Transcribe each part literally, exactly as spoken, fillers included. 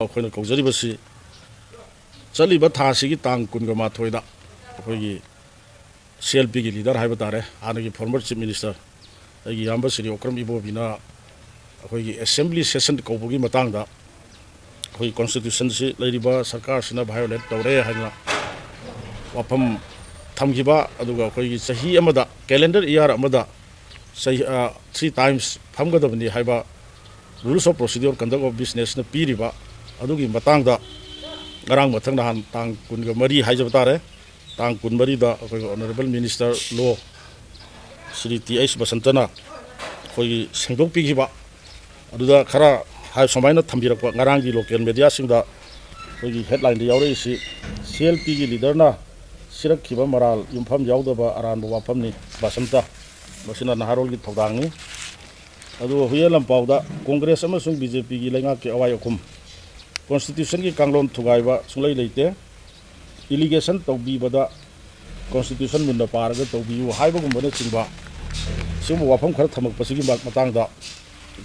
ꯑꯩꯈꯣꯏꯅ ꯀꯧꯖꯔꯤꯕꯁꯤ ꯆꯠꯂꯤꯕ ꯊꯥ ꯑꯁꯤꯒꯤ ꯇꯥꯡ ꯀꯨꯟꯒ ꯃꯥꯊꯣꯏꯗ ꯑꯩꯈꯣꯏꯒꯤ ꯁꯤ ꯑꯦꯜ ꯄꯤꯒꯤ ꯂꯤꯗꯔ ꯍꯥꯏꯕ ꯇꯥꯔꯦ, ꯍꯥꯟꯅꯒꯤ ꯐꯣꯔꯃꯔ ꯆꯤꯐ ꯃꯤꯅꯤꯁꯇꯔ ꯑꯩꯒꯤ ꯏꯌꯥꯝꯕ ꯁ꯭ꯔꯤ ꯑꯣꯀ꯭ꯔꯝ ꯏꯕꯣꯕꯤꯅ ꯑꯩꯈꯣꯏꯒꯤ ꯑꯦꯁꯦꯝꯕ꯭ꯂꯤ ꯁꯦꯁꯟ ꯀꯧꯕꯒꯤ ꯃꯇꯥꯡꯗ ꯑꯩꯈꯣꯏꯒꯤ ꯀꯣꯟꯁꯇꯤꯇ꯭ꯌꯨꯁꯟꯁꯤ ꯂꯩꯔꯤꯕ ꯁꯔꯀꯥꯔꯁꯤꯅ ꯚꯥꯏꯑꯣꯂꯦꯠ ꯇꯧꯔꯦ ꯍꯥꯏꯗꯅ ꯋꯥꯐꯝ ꯊꯝꯈꯤꯕ, ꯑꯗꯨꯒ ꯑꯩꯈꯣꯏꯒꯤ ꯆꯍꯤ ꯑꯃꯗ, ꯀꯦꯂꯦꯟꯗꯔ ꯏꯌꯥꯔ ꯑꯃꯗ ꯆꯍꯤ, ꯑ, ꯊ꯭ꯔꯤ ꯇꯥꯏꯝꯁ ꯐꯝꯒꯗꯕꯅꯤ ꯍꯥꯏꯕ Rules of Procedure Conduct of Businessꯅ ꯄꯤꯔꯤꯕ ꯑꯗꯨꯒꯤ ꯃꯇꯥꯡꯗ ꯉꯔꯥꯡ ꯃꯊꯪ ꯅꯍꯥꯟ ꯇꯥꯡ ꯀꯨꯟꯒ ꯃꯔꯤ ꯍꯥꯏꯖꯕ ꯇꯥꯔꯦ, ꯇꯥꯡ ꯀꯨꯟꯃꯔꯤꯗ ꯑꯩꯈꯣꯏꯒꯤ ꯑꯣꯅꯔꯦꯕꯜ ꯃꯤꯅꯤꯁꯇꯔ ꯂꯣ ꯁ꯭ꯔꯤ ꯇꯤ ꯑꯩꯆ ꯕꯁꯟꯇꯅ ꯑꯩꯈꯣꯏꯒꯤ ꯁꯦꯡꯗꯣꯛꯄꯤꯈꯤꯕ꯫ ꯑꯗꯨꯗ ꯈꯔ ꯍꯥꯏ, ꯁꯨꯃꯥꯏꯅ ꯊꯝꯕꯤꯔꯛꯄ ꯉꯔꯥꯡꯒꯤ ꯂꯣꯀꯦꯜ ꯃꯦꯗꯤꯌꯥꯁꯤꯡꯗ ꯑꯩꯈꯣꯏꯒꯤ ꯍꯦꯗꯂꯥꯏꯟꯗ ꯌꯥꯎꯔꯛꯏꯁꯤ, "ꯁꯤ ꯑꯦꯜ ꯄꯤꯒꯤ ꯂꯤꯗꯔꯅ ꯁꯤꯔꯛꯈꯤꯕ ꯃꯔꯥꯜ ꯌꯨꯝꯐꯝ ꯌꯥꯎꯗꯕ ꯑꯔꯥꯟꯕ ꯋꯥꯐꯝꯅꯤ, ꯕꯁꯟꯇ꯫ ꯃꯁꯤꯅ ꯅꯍꯥꯔꯣꯜꯒꯤ ꯊꯧꯗꯥꯡꯅꯤ"꯫ ꯑꯗꯨꯒ ꯍꯨꯏꯌꯦꯟ ꯂꯝꯄꯥꯎꯗ ꯀꯣꯡꯒ꯭ꯔꯦꯁ ꯑꯃꯁꯨꯡ ꯕꯤ ꯖꯦ ꯄꯤꯒꯤ ꯂꯩꯉꯥꯛꯀꯤ ꯑꯋꯥꯏ ꯑꯈꯨꯝ, ꯀꯣꯟꯁꯇꯤꯇ꯭ꯌꯨꯁꯟꯒꯤ ꯀꯥꯡꯂꯣꯟ ꯊꯨꯒꯥꯏꯕ ꯁꯨꯡꯂꯩ ꯂꯩꯇꯦ, ꯑꯦꯂꯤꯒꯦꯁꯟ ꯇꯧꯕꯤꯕꯗ ꯀꯣꯟꯁꯇꯤꯇ꯭ꯌꯨꯁꯟ ꯃꯨꯟꯅ ꯄꯥꯔꯒ ꯇꯧꯕꯤꯌꯨ ꯍꯥꯏꯕꯒꯨꯝꯕꯅꯆꯤꯡꯕ ꯁꯤꯒꯨꯝꯕ ꯋꯥꯐꯝ ꯈꯔ ꯊꯝꯃꯛꯄꯁꯤꯒꯤ ꯃ-, ꯃꯇꯥꯡꯗ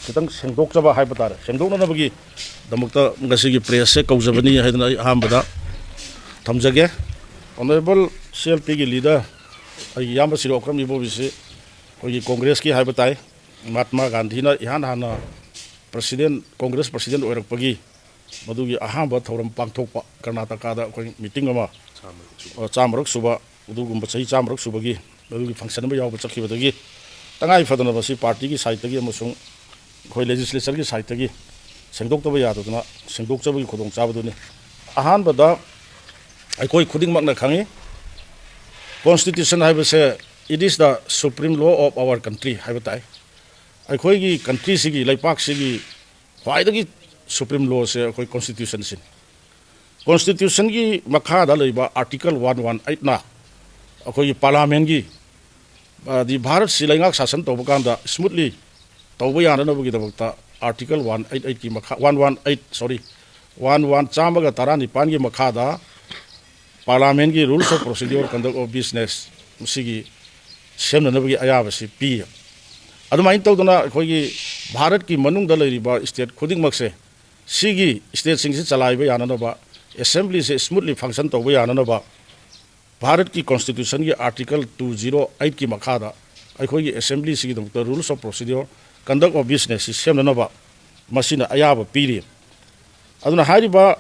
ꯈꯤꯇꯪ ꯁꯦꯡꯗꯣꯛꯆꯕ ꯍꯥꯏꯕ ꯇꯥꯔꯦ, ꯁꯦꯡꯗꯣꯛꯅꯅꯕꯒꯤꯗꯃꯛꯇ ꯉꯁꯤꯒꯤ ꯄ꯭ꯔꯦꯁꯁꯦ ꯀꯧꯖꯕꯅꯤ ꯍꯥꯏꯗꯅ ꯑꯩ ꯑꯍꯥꯟꯕꯗ ꯊꯝꯖꯒꯦ꯫ ꯑꯣꯅꯔꯦꯕꯜ ꯁꯤ ꯑꯦꯜ ꯄꯤꯒꯤ ꯂꯤꯗꯔ, ꯑꯩꯒꯤ ꯏꯌꯥꯝꯕ ꯁ꯭ꯔꯤ ꯑꯣꯀ꯭ꯔꯝ ꯏꯕꯣꯕꯤꯁꯤ ꯑꯩꯈꯣꯏꯒꯤ ꯀꯣꯡꯒ꯭ꯔꯦꯁꯀꯤ ꯍꯥꯏꯕ ꯇꯥꯏ, ꯃꯍꯥꯠꯃꯥ ꯒꯥꯟꯙꯤꯅ ꯏꯍꯥꯟ ꯍꯥꯟꯅ ꯄ꯭ꯔꯁꯤꯗꯦꯟ, ꯀꯣꯡꯒ꯭ꯔꯦꯁ ꯄ꯭ꯔꯁꯤꯗꯦꯟ ꯑꯣꯏꯔꯛꯄꯒꯤ ꯃꯗꯨꯒꯤ ꯑꯍꯥꯟꯕ ꯊꯧꯔꯝ ꯄꯥꯡꯊꯣꯛꯄ, ꯀꯔꯅꯥꯇꯀꯥꯗ ꯑꯩꯈꯣꯏ ꯃꯤꯇꯤꯡ ꯑꯃ, ꯑ, ꯆꯥꯝꯃꯔꯛ ꯁꯨꯕ, ꯑꯗꯨꯒꯨꯝꯕ ꯆꯍꯤ ꯆꯥꯝꯃꯔꯛ ꯁꯨꯕꯒꯤ ꯑꯗꯨꯒꯤ ꯐꯪꯁꯟ ꯑꯃ ꯌꯥꯎꯕ ꯆꯠꯈꯤꯕꯗꯒꯤ ꯇꯉꯥꯏ ꯐꯗꯅ ꯃꯁꯤ ꯄꯥꯔꯇꯤꯒꯤ ꯁꯥꯏꯠꯇꯒꯤ ꯑꯃꯁꯨꯡ ꯑꯩꯈꯣꯏ ꯂꯦꯖꯤꯁꯂꯦꯆꯔꯒꯤ ꯁꯥꯏꯠꯇꯒꯤ ꯁꯦꯡꯗꯣꯛꯇꯕ ꯌꯥꯗꯗꯅ ꯁꯦꯡꯗꯣꯛꯆꯕꯒꯤ ꯈꯨꯗꯣꯡꯆꯥꯕꯗꯨꯅꯤ꯫ ꯑꯍꯥꯟꯕꯗ, ꯑꯩꯈꯣꯏ ꯈꯨꯗꯤꯡꯃꯛꯅ ꯈꯪꯉꯤ, ꯀꯣꯟꯁꯇꯤꯇ꯭ꯌꯨꯁꯟ ꯍꯥꯏꯕꯁꯦ, "It is the supreme law of our country" ꯍꯥꯏꯕ ꯇꯥꯏ꯫ ꯑꯩꯈꯣꯏꯒꯤ ꯀꯟꯇ꯭ꯔꯤꯁꯤꯒꯤ, ꯂꯩꯄꯥꯛꯁꯤꯒꯤ ꯈ꯭ꯋꯥꯏꯗꯒꯤ ꯁꯨꯄ꯭ꯔꯤꯝ ꯂꯣꯁꯦ ꯑꯩꯈꯣꯏ ꯀꯣꯟꯁꯇꯤꯇ꯭ꯌꯨꯁꯟꯁꯤꯅꯤ꯫ ꯀꯣꯟꯁꯇꯤꯇ꯭ꯌꯨꯁꯟꯒꯤ ꯃꯈꯥꯗ ꯂꯩꯕ ꯑꯥꯔꯇꯤꯀꯜ ꯋꯥꯟ ꯋꯥꯟ ꯑꯩꯠꯅ ꯑꯩꯈꯣꯏꯒꯤ ꯄꯥꯔꯂꯥꯃꯦꯟꯒꯤ, ꯍꯥꯏꯗꯤ ꯚꯥꯔꯠꯁꯤ ꯂꯩꯉꯥꯛ ꯁꯥꯁꯟ ꯇꯧꯕ ꯀꯥꯟꯗ ꯁ꯭ꯃꯨꯠꯂꯤ ꯇꯧꯕ ꯌꯥꯅꯅꯕꯒꯤꯗꯃꯛꯇ ꯑꯥꯔꯇꯤꯀꯜ ꯋꯥꯟ ꯑꯩꯠ ꯑꯩꯠꯀꯤ ꯃꯈꯥ, ꯋꯥꯟ ꯋꯥꯟ ꯑꯩꯠ, ꯁꯣꯔꯤ, ꯋꯥꯟ ꯋꯥꯟ, ꯆꯥꯝꯃꯒ ꯇꯔꯥꯅꯤꯄꯥꯟꯒꯤ ꯃꯈꯥꯗ ꯄꯥꯔꯂꯥꯃꯦꯟꯒꯤ Rules of Procedure Conduct of Business ꯃꯁꯤꯒꯤ ꯁꯦꯝꯅꯅꯕꯒꯤ ꯑꯌꯥꯕꯁꯤ ꯄꯤ꯫ ꯑꯗꯨꯃꯥꯏꯅ ꯇꯧꯗꯅ ꯑꯩꯈꯣꯏꯒꯤ ꯚꯥꯔꯠꯀꯤ ꯃꯅꯨꯡꯗ ꯂꯩꯔꯤꯕ ꯁ꯭ꯇꯦꯠ ꯈꯨꯗꯤꯡꯃꯛꯁꯦ ꯁꯤꯒꯤ ꯁ꯭ꯇꯦꯠꯁꯤꯡꯁꯤ ꯆꯂꯥꯏꯕ ꯌꯥꯅꯅꯕ, ꯑꯦꯁꯦꯝꯕ꯭ꯂꯤꯁꯦ ꯁ꯭ꯃꯨꯠꯂꯤ ꯐꯪꯁꯟ ꯇꯧꯕ ꯌꯥꯅꯅꯕ ꯚꯥꯔꯠꯀꯤ ꯀꯣꯟꯁꯇꯤꯇ꯭ꯌꯨꯁꯟꯒꯤ ꯑꯥꯔꯇꯤꯀꯜ ꯇꯨ ꯖꯤꯔꯣ ꯑꯩꯠꯀꯤ ꯃꯈꯥꯗ ꯑꯩꯈꯣꯏꯒꯤ ꯑꯦꯁꯦꯝꯕ꯭ꯂꯤꯁꯤꯒꯤꯗꯃꯛꯇ Rules of Procedure, Conduct of Businessꯁꯤ ꯁꯦꯝꯅꯅꯕ ꯃꯁꯤꯅ ꯑꯌꯥꯕ ꯄꯤꯔꯤ꯫ ꯑꯗꯨꯅ ꯍꯥꯏꯔꯤꯕ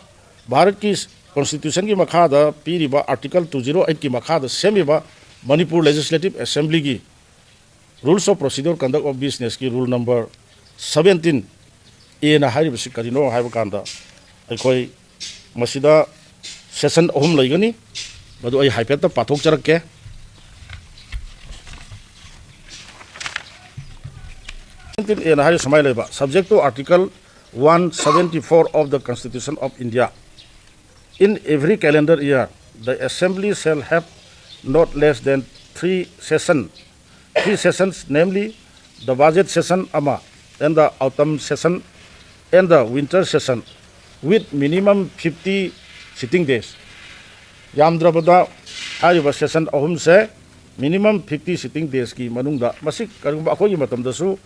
ꯚꯥꯔꯠꯀꯤ ꯀꯣꯟꯁꯇꯤꯇ꯭ꯌꯨꯁꯟꯒꯤ ꯃꯈꯥꯗ ꯄꯤꯔꯤꯕ ꯑꯥꯔꯇꯤꯀꯜ ꯇꯨ ꯖꯤꯔꯣ ꯑꯩꯠꯀꯤ ꯃꯈꯥꯗ ꯁꯦꯝꯃꯤꯕ ꯃꯅꯤꯄꯨꯔ ꯂꯦꯖꯤꯁꯂꯦꯇꯤꯚ ꯑꯦꯁꯦꯝꯕ꯭ꯂꯤꯒꯤ Rules of Procedure, Conduct of Businessꯀꯤ rule number seventeen A ꯅ ꯍꯥꯏꯔꯤꯕꯁꯤ ꯀꯔꯤꯅꯣ ꯍꯥꯏꯕ ꯀꯥꯟꯗ, ꯑꯩꯈꯣꯏ ꯃꯁꯤꯗ ꯁꯦꯁꯟ ꯑꯍꯨꯝ ꯂꯩꯒꯅꯤ꯫ ꯃꯗꯨ ꯑꯩ ꯍꯥꯏꯐꯦꯠꯇ ꯄꯥꯊꯣꯛꯆꯔꯛꯀꯦ꯫ Seventeen A ꯅ ꯍꯥꯏꯔꯤ ꯁꯨꯃꯥꯏꯅ ꯂꯩꯕ: Subject to Article one seventy-four of the Constitution of India, in every calendar year, the Assembly shall have not less than three session, three sessions, namely the budget session ꯑꯃ, and the autumn session, and the winter session, with minimum fifty sitting days. ꯌꯥꯝꯗ꯭ꯔꯕꯗ ꯍꯥꯏꯔꯤꯕ session ꯑꯍꯨꯝꯁꯦ minimum fifty sitting daysꯀꯤ ꯃꯅꯨꯡꯗ, ꯃꯁꯤ ꯀꯔꯤꯒꯨꯝꯕ ꯑꯩꯈꯣꯏꯒꯤ ꯃꯇꯝꯗꯁꯨ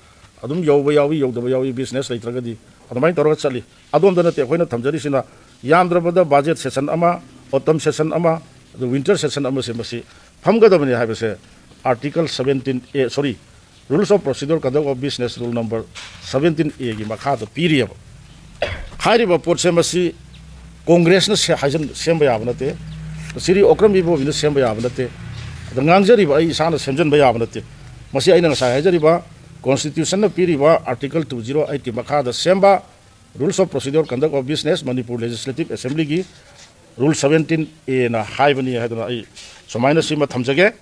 ꯑꯗꯨꯝ ꯌꯧꯕ ꯌꯥꯎꯏ, ꯌꯧꯗꯕ ꯌꯥꯎꯏ, ꯕꯤꯖꯤꯅꯦꯁ ꯂꯩꯇ꯭ꯔꯒꯗꯤ꯫ ꯑꯗꯨꯃꯥꯏꯅ ꯇꯧꯔꯒ ꯆꯠꯂꯤ꯫ ꯑꯗꯣꯝꯗ ꯅꯠꯇꯦ ꯑꯩꯈꯣꯏꯅ ꯊꯝꯖꯔꯤꯁꯤꯅ, ꯌꯥꯝꯗ꯭ꯔꯕꯗ ꯕꯖꯦꯠ ꯁꯦꯁꯟ ꯑꯃ, ꯑꯣꯇꯝ ꯁꯦꯁꯟ ꯑꯃ, ꯑꯗꯨ ꯋꯤꯟꯇꯔ ꯁꯦꯁꯟ ꯑꯃꯁꯦ ꯃꯁꯤ ꯐꯝꯒꯗꯕꯅꯤ ꯍꯥꯏꯕꯁꯦ article seventeen A, sorry, Rules of Procedure, Conduct of Business, rule number seventeen A ꯒꯤ ꯃꯈꯥꯗ ꯄꯤꯔꯤꯑꯕ꯫ ꯍꯥꯏꯔꯤꯕ ꯄꯣꯠꯁꯦ ꯃꯁꯤ ꯀꯣꯡꯒ꯭ꯔꯦꯁꯅ ꯁꯦ-, ꯍꯥꯏꯖꯟ-, ꯁꯦꯝꯕ ꯌꯥꯕ ꯅꯠꯇꯦ, ꯁ꯭ꯔꯤ ꯑꯣꯀ꯭ꯔꯝ ꯏꯕꯣꯕꯤꯅ ꯁꯦꯝꯕ ꯌꯥꯕ ꯅꯠꯇꯦ, ꯑꯗ ꯉꯥꯡꯖꯔꯤꯕ ꯑꯩ ꯏꯁꯥꯅ ꯁꯦꯝꯖꯤꯟꯕ ꯌꯥꯕ ꯅꯠꯇꯦ꯫ ꯃꯁꯤ ꯑꯩꯅ ꯉꯁꯥꯏ ꯍꯥꯏꯖꯔꯤꯕ ꯀꯣꯟꯁꯇꯤꯇ꯭ꯌꯨꯁꯟꯅ ꯄꯤꯔꯤꯕ ꯑꯥꯔꯇꯤꯀꯜ ꯇꯨ ꯖꯤꯔꯣ ꯑꯩꯠꯀꯤ ꯃꯈꯥꯗ ꯁꯦꯝꯕ Rules of Procedure, Conduct of Business, Manipur legislative ꯑꯦꯁꯦꯝꯕ꯭ꯂꯤꯒꯤ Rule seventeen A ꯅ ꯍꯥꯏꯕꯅꯤ ꯍꯥꯏꯗꯅ ꯑꯩ ꯁꯨꯃꯥꯏꯅ ꯁꯤꯃ ꯊꯝꯖꯒꯦ꯫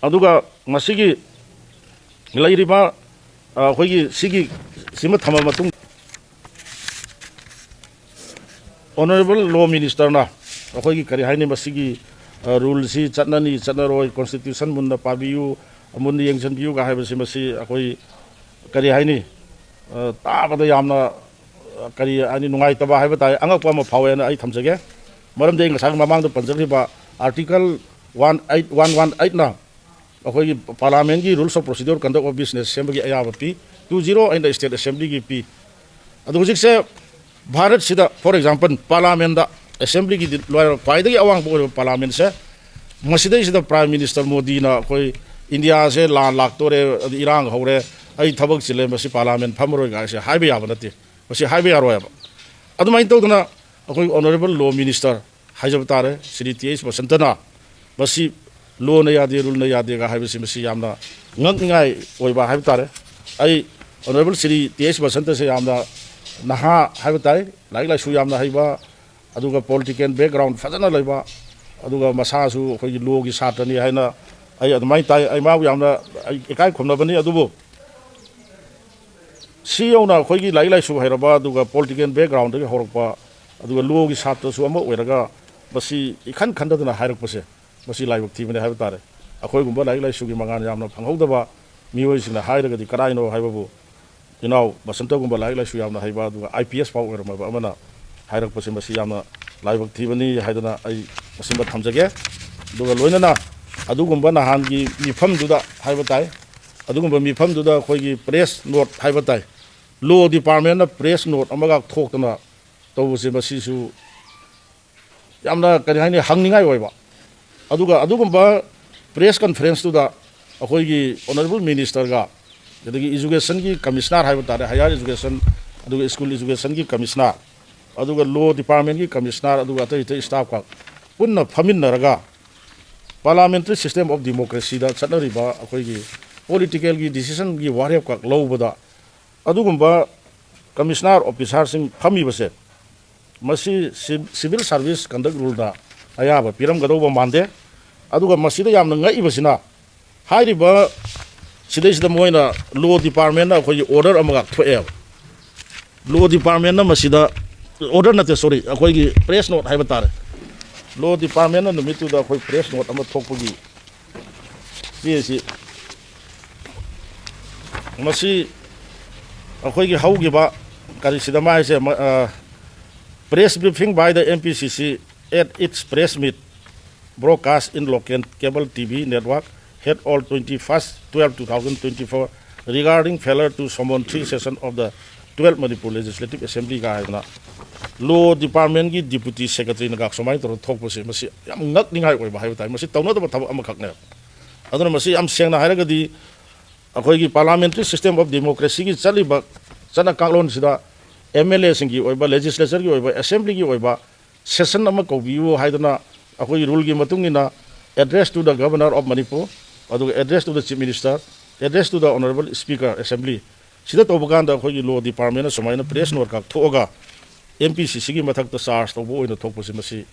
ꯑꯗꯨꯒ ꯉꯁꯤꯒꯤ ꯂꯩꯔꯤꯕ, ꯑ, ꯑꯩꯈꯣꯏꯒꯤ ꯁꯤꯒꯤ ꯁꯤꯃ ꯊꯝꯃ ꯃꯇꯨꯡ, Honourable Law Ministerꯅ ꯑꯩꯈꯣꯏꯒꯤ, ꯀꯔꯤ ꯍꯥꯏꯅꯤ, ꯃꯁꯤꯒꯤ, ꯑ, ꯔꯨꯜꯁꯤ ꯆꯠꯅꯅꯤ ꯆꯠꯅꯔꯣꯏ, ꯀꯣꯟꯁꯇꯤꯇ꯭ꯌꯨꯁꯟ ꯃꯨꯟꯅ ꯄꯥꯕꯤꯌꯨ, ꯃꯨꯟꯅ ꯌꯦꯡꯁꯤꯟꯕꯤꯌꯨꯒ ꯍꯥꯏꯕꯁꯤ, ꯃꯁꯤ ꯑꯩꯈꯣꯏ, ꯀꯔꯤ ꯍꯥꯏꯅꯤ, ꯑ, ꯇꯥꯕꯗ ꯌꯥꯝꯅ, ꯑ, ꯀꯔꯤ ꯍꯥꯏꯅꯤ, ꯅꯨꯡꯉꯥꯏꯇꯕ ꯍꯥꯏꯕ ꯇꯥꯔꯦ, ꯑꯉꯛꯄ ꯑꯃ ꯐꯥꯎꯋꯦꯅ ꯑꯩ ꯊꯝꯖꯒꯦ꯫ ꯃꯔꯝꯗꯤ ꯑꯩ ꯉꯁꯥꯏ ꯃꯃꯥꯡꯗ ꯄꯟꯖꯈ꯭ꯔꯤꯕ article one eight one one ꯑꯩꯠꯅ ꯑꯩꯈꯣꯏꯒꯤ ꯄꯥꯔꯂꯥꯃꯦꯟꯒꯤ Rules of Procedure, Conduct of Business ꯁꯦꯝꯕꯒꯤ ꯑꯌꯥꯕ ꯄꯤ, ꯇꯨ ꯖꯤꯔꯣ ꯑꯩꯠꯅ ꯁ꯭ꯇꯦꯠ ꯑꯦꯁꯦꯝꯕ꯭ꯂꯤꯒꯤ ꯄꯤ꯫ ꯑꯗꯣ ꯍꯧꯖꯤꯛꯁꯦ ꯚꯥꯔꯠꯁꯤꯗ, for example, ꯄꯥꯔꯂꯥꯃꯦꯟꯗ, ꯑꯦꯁꯦꯝꯕ꯭ꯂꯤꯒꯤꯗꯤ ꯂꯣꯏꯔ ꯈ꯭ꯋꯥꯏꯗꯒꯤ ꯑꯋꯥꯡꯕ ꯑꯣꯏꯔꯤꯕ ꯄꯥꯔꯂꯥꯃꯦꯟꯁꯦ, ꯃꯁꯤꯗꯩꯁꯤꯗ ꯄ꯭ꯔꯥꯏꯝ ꯃꯤꯅꯤꯁꯇꯔ ꯃꯣꯗꯤꯅ ꯑꯩꯈꯣꯏ ꯏꯟꯗꯤꯌꯥꯁꯦ ꯂꯥꯟ ꯂꯥꯛꯇꯣꯔꯦ, ꯑꯗꯨ ꯏꯔꯥꯡ ꯍꯧꯔꯦ, ꯑꯩ ꯊꯕꯛ ꯆꯤꯜꯂꯦ, ꯃꯁꯤ ꯄꯥꯔꯂꯥꯃꯦꯟ ꯐꯝꯃꯔꯣꯏ ꯀꯥꯏꯁꯦ ꯍꯥꯏꯕ ꯌꯥꯕ ꯅꯠꯇꯦ꯫ ꯃꯁꯤ ꯍꯥꯏꯕ ꯌꯥꯔꯣꯏꯕ꯫ ꯑꯗꯨꯃꯥꯏꯅ ꯇꯧꯗꯅ ꯑꯩꯈꯣꯏ ꯑꯣꯅꯔꯦꯕꯜ ꯂꯣ ꯃꯤꯅꯤꯁꯇꯔ ꯍꯥꯏꯖꯕ ꯇꯥꯔꯦ, ꯁ꯭ꯔꯤ ꯇꯤ ꯑꯩꯆ ꯕꯁꯟꯇꯅ ꯃꯁꯤ ꯂꯣꯅ ꯌꯥꯗꯦ, ꯔꯨꯜꯅ ꯌꯥꯗꯦꯒ ꯍꯥꯏꯕꯁꯤ, ꯃꯁꯤ ꯌꯥꯝꯅ ꯉꯛꯅꯤꯡꯉꯥꯏ ꯑꯣꯏꯕ ꯍꯥꯏꯕ ꯇꯥꯔꯦ꯫ ꯑꯩ ꯑꯣꯅꯔꯦꯕꯜ ꯁ꯭ꯔꯤ ꯇꯤ ꯑꯩꯆ ꯕꯁꯟꯇꯁꯦ ꯌꯥꯝꯅ ꯅꯍꯥ ꯍꯥꯏꯕ ꯇꯥꯏ, ꯂꯥꯏꯔꯤꯛ ꯂꯥꯏꯁꯨ ꯌꯥꯝꯅ ꯍꯩꯕ, ꯑꯗꯨꯒ ꯄꯣꯂꯤꯇꯤꯀꯦꯜ ꯕꯦꯛꯒ꯭ꯔꯥꯎꯟ ꯐꯖꯅ ꯂꯩꯕ, ꯑꯗꯨꯒ ꯃꯁꯥꯁꯨ ꯑꯩꯈꯣꯏꯒꯤ ꯂꯣꯒꯤ ꯁꯥꯇ꯭ꯔꯅꯤ ꯍꯥꯏꯅ ꯑꯩ ꯑꯗꯨꯃꯥꯏꯅ ꯇꯥꯏ꯫ ꯑꯩ ꯃꯥꯕꯨ ꯌꯥꯝꯅ ꯑꯩ ꯏꯀꯥꯏ ꯈꯨꯝꯅꯕꯅꯤ꯫ ꯑꯗꯨꯕꯨ ꯁꯤ ꯌꯧꯅ ꯑꯩꯈꯣꯏꯒꯤ ꯂꯥꯏꯔꯤꯛ ꯂꯥꯏꯁꯨ ꯍꯩꯔꯕ, ꯑꯗꯨꯒ ꯄꯣꯂꯤꯇꯤꯀꯦꯜ ꯕꯦꯛꯒ꯭ꯔꯥꯎꯟꯗꯒꯤ ꯍꯧꯔꯛꯄ, ꯑꯗꯨꯒ ꯂꯣꯒꯤ ꯁꯥꯇ꯭ꯔꯁꯨ ꯑꯃ ꯑꯣꯏꯔꯒ, ꯃꯁꯤ ꯏꯈꯟ ꯈꯟꯗꯗꯅ ꯍꯥꯏꯔꯛꯄꯁꯦ, ꯃꯁꯤ ꯂꯥꯏꯕꯛ ꯊꯤꯕꯅꯤ ꯍꯥꯏꯕ ꯇꯥꯔꯦ꯫ ꯑꯩꯈꯣꯏꯒꯨꯝꯕ ꯂꯥꯏꯔꯤꯛ ꯂꯥꯏꯁꯨꯒꯤ ꯃꯉꯥꯜ ꯌꯥꯝꯅ ꯐꯪꯍꯧꯗꯕ ꯃꯤꯑꯣꯏꯁꯤꯡꯅ ꯍꯥꯏꯔꯒꯗꯤ ꯀꯗꯥꯏꯅꯣ ꯍꯥꯏꯕꯕꯨ, ꯏꯅꯥꯎ ꯕꯁꯟꯇꯒꯨꯝꯕ ꯂꯥꯏꯔꯤꯛ ꯂꯥꯏꯁꯨ ꯌꯥꯝꯅ ꯍꯩꯕ, ꯑꯗꯨꯒ ꯑꯥꯏ ꯄꯤ ꯑꯦꯁ ꯐꯥꯎ ꯑꯣꯏꯔꯝꯃꯕ ꯑꯃꯅ ꯍꯥꯏꯔꯛꯄꯁꯦ, ꯃꯁꯤ ꯌꯥꯝꯅ ꯂꯥꯏꯕꯛ ꯊꯤꯕꯅꯤ ꯍꯥꯏꯗꯅ ꯑꯩ ꯃꯁꯤꯃ ꯊꯝꯖꯒꯦ꯫ ꯑꯗꯨꯒ ꯂꯣꯏꯅꯅ ꯑꯗꯨꯒꯨꯝꯕ ꯅꯍꯥꯟꯒꯤ ꯃꯤꯐꯝꯗꯨꯗ ꯍꯥꯏꯕ ꯇꯥꯏ, ꯑꯗꯨꯒꯨꯝꯕ ꯃꯤꯐꯝꯗꯨꯗ ꯑꯩꯈꯣꯏꯒꯤ ꯄ꯭ꯔꯦꯁ ꯅꯣꯠ ꯍꯥꯏꯕ ꯇꯥꯏ, ꯂꯣ ꯗꯤꯄꯥꯔꯠꯃꯦꯟꯅ ꯄ꯭ꯔꯦꯁ ꯅꯣꯠ ꯑꯃꯒ ꯊꯣꯛꯇꯅ ꯇꯧꯕꯁꯦ, ꯃꯁꯤꯁꯨ ꯌꯥꯝꯅ, ꯀꯔꯤ ꯍꯥꯏꯅꯤ, ꯍꯪꯅꯤꯡꯉꯥꯏ ꯑꯣꯏꯕ꯫ ꯑꯗꯨꯒ ꯑꯗꯨꯒꯨꯝꯕ ꯄ꯭ꯔꯦꯁ ꯀꯟꯐꯔꯦꯟꯁꯇꯨꯗ ꯑꯩꯈꯣꯏꯒꯤ ꯑꯣꯅꯔꯦꯕꯜ ꯃꯤꯅꯤꯁꯇꯔꯒ, ꯑꯗꯒꯤ ꯏꯖꯨꯀꯦꯁꯟꯒꯤ ꯀꯃꯤꯁꯅꯥꯔ ꯍꯥꯏꯕ ꯇꯥꯔꯦ, ꯍꯥꯌꯔ ꯏꯖꯨꯀꯦꯁꯟ ꯑꯗꯨꯒ ꯁ꯭ꯀꯨꯜ ꯏꯖꯨꯀꯦꯁꯟꯒꯤ ꯀꯃꯤꯁꯅꯥꯔ, ꯑꯗꯨꯒ ꯂꯣ ꯗꯤꯄꯥꯔꯠꯃꯦꯟꯒꯤ ꯀꯃꯤꯁꯅꯥꯔ, ꯑꯗꯨꯒ ꯑꯇꯩ ꯑꯇꯩ ꯁ꯭ꯇꯥꯐꯀ ꯄꯨꯟꯅ ꯐꯝꯃꯤꯟꯅꯔꯒ, ꯄꯥꯔꯂꯥꯃꯦꯟꯇꯔꯤ ꯁꯤꯁꯇꯦꯝ ꯑꯣꯐ ꯗꯤꯃꯣꯀ꯭ꯔꯦꯁꯤꯗ ꯆꯠꯅꯔꯤꯕ ꯑꯩꯈꯣꯏꯒꯤ ꯄꯣꯂꯤꯇꯤꯀꯦꯜꯒꯤ ꯗꯤꯁꯤꯖꯟꯒꯤ ꯋꯥꯔꯦꯞꯈꯛ ꯂꯧꯕꯗ, ꯑꯗꯨꯒꯨꯝꯕ ꯀꯃꯤꯁꯅꯥꯔ ꯑꯣꯐꯤꯁꯥꯔꯁꯤꯡ ꯐꯝꯃꯤꯕꯁꯦ, ꯃꯁꯤ ꯁꯤ-, ꯁꯤꯚꯤꯜ ꯁꯥꯔꯚꯤꯁ ꯀꯟꯗꯛ ꯔꯨꯜꯗ ꯑꯌꯥꯕ ꯄꯤꯔꯝꯒꯗꯧꯕ ꯃꯥꯟꯗꯦ꯫ ꯑꯗꯨꯒ ꯃꯁꯤꯗ ꯌꯥꯝꯅ ꯉꯛꯏꯕꯁꯤꯅ, ꯍꯥꯏꯔꯤꯕ ꯁꯤꯗꯩꯁꯤꯗ ꯃꯣꯏꯅ ꯂꯣ ꯗꯤꯄꯥꯔꯠꯃꯦꯟꯅ ꯑꯩꯈꯣꯏꯒꯤ ꯑꯣꯔꯗꯔ ꯑꯃꯈꯛ ꯊꯣꯛꯑꯦꯕ꯫ ꯂꯣ ꯗꯤꯄꯥꯔꯠꯃꯦꯟꯅ ꯃꯁꯤꯗ, ꯑꯣꯔꯗꯔ ꯅꯠꯇꯦ, ꯁꯣꯔꯤ, ꯑꯩꯈꯣꯏꯒꯤ ꯄ꯭ꯔꯦꯁ ꯅꯣꯠ ꯍꯥꯏꯕ ꯇꯥꯔꯦ꯫ ꯂꯣ ꯗꯤꯄꯥꯔꯠꯃꯦꯟꯅ ꯅꯨꯃꯤꯠꯇꯨꯗ ꯑꯩꯈꯣꯏ ꯄ꯭ꯔꯦꯁ ꯅꯣꯠ ꯑꯃ ꯊꯣꯛꯄꯒꯤ ꯆꯦꯁꯤ, ꯃꯁꯤ ꯑꯩꯈꯣꯏꯒꯤ ꯍꯧꯈꯤꯕ ꯀꯔꯤꯁꯤꯗ ꯃꯥꯏꯁꯦ, ꯃ-, ꯑ, press briefing by the M P C C at its press meet broadcast in local cable T V network held on twenty-first twelve two thousand twenty-four regarding failure to summon three session of the twelve Manipur Legislative Assembly ꯀ ꯍꯥꯏꯗꯅ ꯂꯣ ꯗꯤꯄꯥꯔꯠꯃꯦꯟꯒꯤ deputy ꯁꯦꯀ꯭ꯔꯦꯇꯔꯤꯅꯒ ꯁꯨꯃꯥꯏꯅ ꯇꯧꯔꯒ ꯊꯣꯛꯄꯁꯦ, ꯃꯁꯤ ꯌꯥꯝ ꯉꯛꯅꯤꯡꯉꯥꯏ ꯑꯣꯏꯕ ꯍꯥꯏꯕ ꯇꯥꯔꯦ꯫ ꯃꯁꯤ ꯇꯧꯅꯗꯕ ꯊꯕꯛ ꯑꯃꯈꯛꯅꯦꯕ꯫ ꯑꯗꯨꯅ ꯃꯁꯤ ꯌꯥꯝ ꯁꯦꯡꯅ ꯍꯥꯏꯔꯒꯗꯤ ꯑꯩꯈꯣꯏꯒꯤ parliamentary system of democracyꯒꯤ ꯆꯠꯂꯤꯕ ꯆꯠꯅ ꯀꯥꯡꯂꯣꯟꯁꯤꯗ ꯑꯦꯝ ꯑꯦꯜ ꯑꯦꯁꯤꯡꯒꯤ ꯑꯣꯏꯕ, ꯂꯦꯖꯤꯁꯂꯦꯆꯔꯒꯤ ꯑꯣꯏꯕ, ꯑꯦꯁꯦꯝꯕ꯭ꯂꯤꯒꯤ ꯑꯣꯏꯕ ꯁꯦꯁꯟ ꯑꯃ ꯀꯧꯕꯤꯌꯨ ꯍꯥꯏꯗꯅ ꯑꯩꯈꯣꯏꯒꯤ ꯔꯨꯜꯒꯤ ꯃꯇꯨꯡ ꯏꯟꯅ address to the Governor of Manipur, ꯑꯗꯨꯒ address to the Chief Minister, address to the Honorable Speaker Assembly, ꯁꯤꯗ ꯇꯧꯕ ꯀꯥꯟꯗ ꯑꯩꯈꯣꯏꯒꯤ ꯂꯣ ꯗꯤꯄꯥꯔꯠꯃꯦꯟꯅ ꯁꯨꯃꯥꯏꯅ ꯄ꯭ꯔꯦꯁ ꯅꯣꯠ ꯀꯥꯞꯊꯣꯛꯑꯒ ꯑꯦꯝ ꯄꯤ ꯁꯤ ꯁꯤꯒꯤ ꯃꯊꯛꯇ ꯆꯥꯔꯖ ꯇꯧꯕ ꯑꯣꯏꯅ ꯊꯣꯛꯄꯁꯦ, ꯃꯁꯤ